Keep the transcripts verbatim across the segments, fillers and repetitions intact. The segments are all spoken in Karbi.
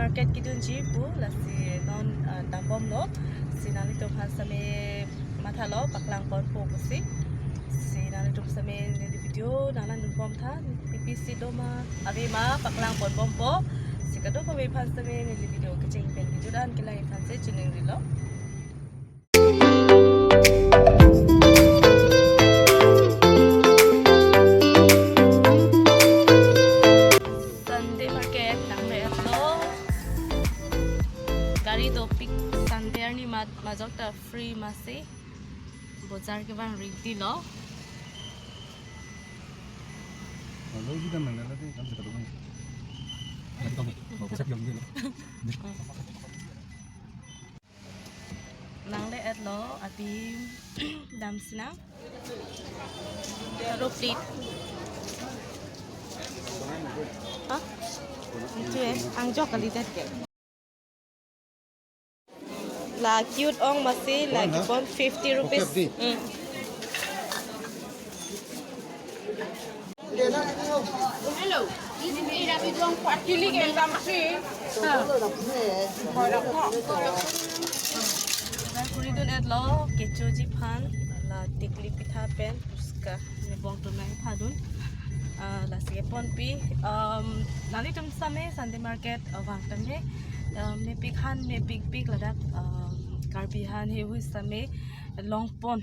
Market kedunji pu, lasi non, ah, dambomlo. Si nanglitum aphan sitame mathalo, paklang ponpo pusi. Si nanglitum sitame neli video nanglangdunbomtha, P P C doma, ave ma paklang ponbompo. Si kadokave aphan sitame neli video kecheng pen kejut an kelang aphan si chiningrilo. Sunday market nangle-etlo. Gari dopik, Sunday arni mat majok ta free masi. Bojar kevang ready lo. Kalau kita mana lagi kan kita dong. Nangle-et lo, adim dam sinang. Taruh plate. Hah? Itu eh, angjok kali det ke. La cute ong masi, la kepon fifty rupees. Hmm. Hello. Ini ira bidong kuat kili ke tamsi. Dak kuridun-etlo kechoji aphan, la tikli pitha pen puska ne bong tum nangphadun. Ah, lasi keponpi, um, nanglitum sitame Sunday market, ah, vang tame, um, mepik han mepikpik ladak, um, Karbi han heihui sitame longpon.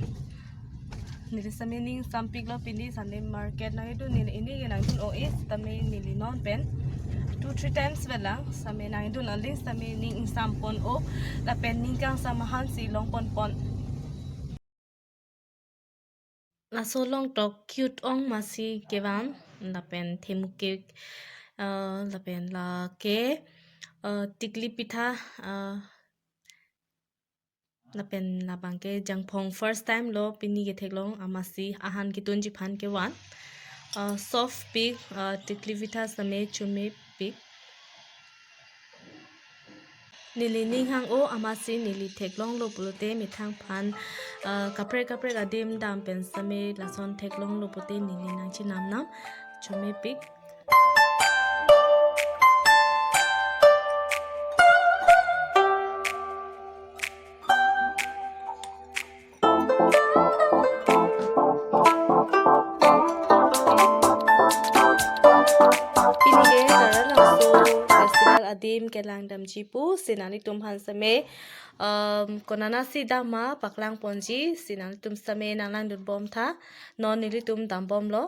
Neli sitame ning ingsampiklo pini Sunday market nangdun, neli ini ke nangdun-o-e sitame neli non pen two three times velang sitame nangdun aling sitame ning ingsampon-o lapen ning kangsam ahan si longponpon. Laso along tok cute ong masi kevang lapen themukek, ah, lapen lake, ah, tikli pitha, ah, lapen labang ke jangphong first time lo pini ketheklong amasi ahan ketunji aphan kevan. Ah, soft pik, ah, tikli pitha sitame chomepik. Neli ning hang-o amasi neli theklonglo pulote methang aphan, ah, kaprek kaprek adim dam pen sitame lason theklonglo pulote neli nangchinamnam, chomepik. Pini ke Taralangso festival adim kelangdamji pu si nanglitum aphan sitame, um, konatsi dam ma paklang ponji si nanglitum sitame nanglangdunbomtha, non nelitum dambomlo.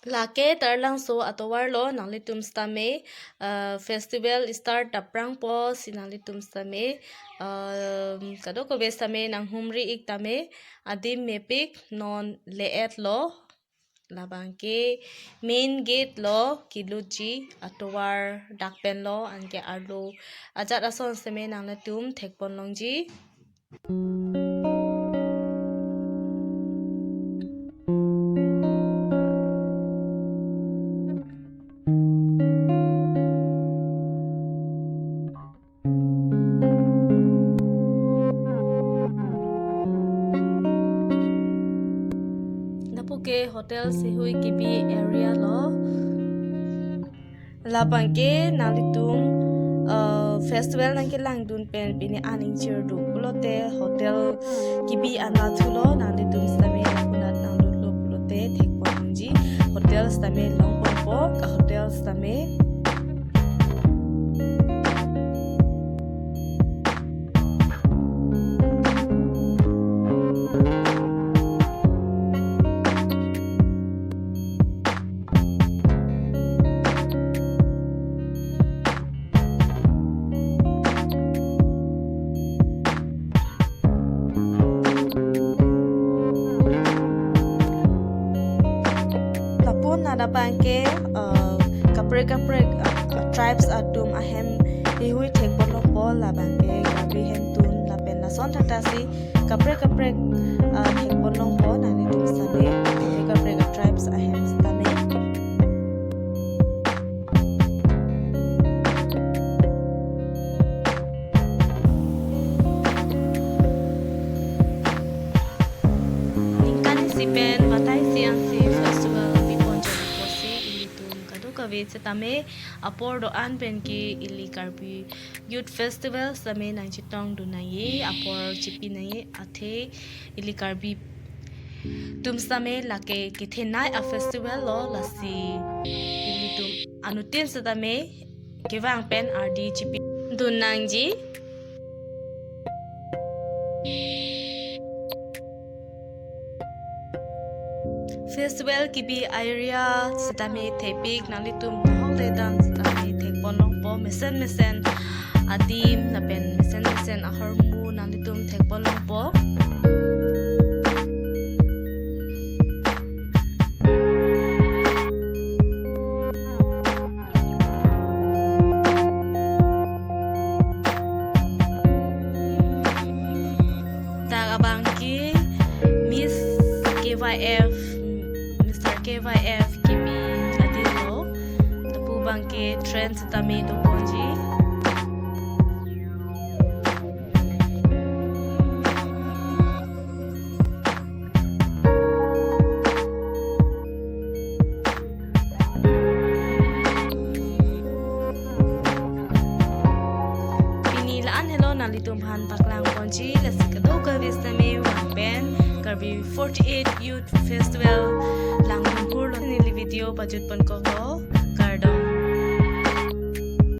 Lake Taralangso atovar lo, nanglitum sitame, ah, festival start daprangpo si nanglitum sitame, ah, kadokave sitame nanghumri-ik tame, adim mepik, non le-et lo, labang ke main gate lo, kelutji atovar dak pen lo, anke arlo ajat ason sitame nanglitum thekpon longji. Lapu ke hotel Sehui Kibi area lo. Labang ke nanglitum, eh, festival nangkelangdun pen pini aning chirdu pulote hotel Kibi anatthu lo, nanglitum sitame akunat nanglutlo pulote thekpon longji, hotel sitame longponpo, ka hotel sitame. Lapu non labang ke, eh, kaprek kaprek, eh, tribes atum ahem heihui thekpon longpo, labang ke Karbi hemtun lapen lason thakthak si kaprek kaprek, ah, thekpon longpo, nanglitum sitame kaprek kaprek tribes ahem sitame. Ningkan isi pen batai isi ansi festival pipon jani pusi ilitum kadokave Ave setame apor do-an pen ke ili Karbi Youth Festival setame nangchetongdun nangji, apor chepi nangji, athe ili Karbi atum setame lake kethenei a festival lo, lasi ilitum anuttin setame kevang pen ardi chepidun nangji. Festival kebi a-area setame thepik, nanglitum nahokledam setame thekponlongpo, mesen mesen adim lapen mesen mesen ahormu nanglitum thekponlongpo. Dak abang ke Miss K Y F, Mister K Y F kebi adim lo. Lapu abang ke train setame doponji. Pini la-an helo, nanglitum aphan paklangponji, lasi kadokave setame vang pen Karbi forty-eight Youth Festival langdun kurlo, neli video pajutponkoklo.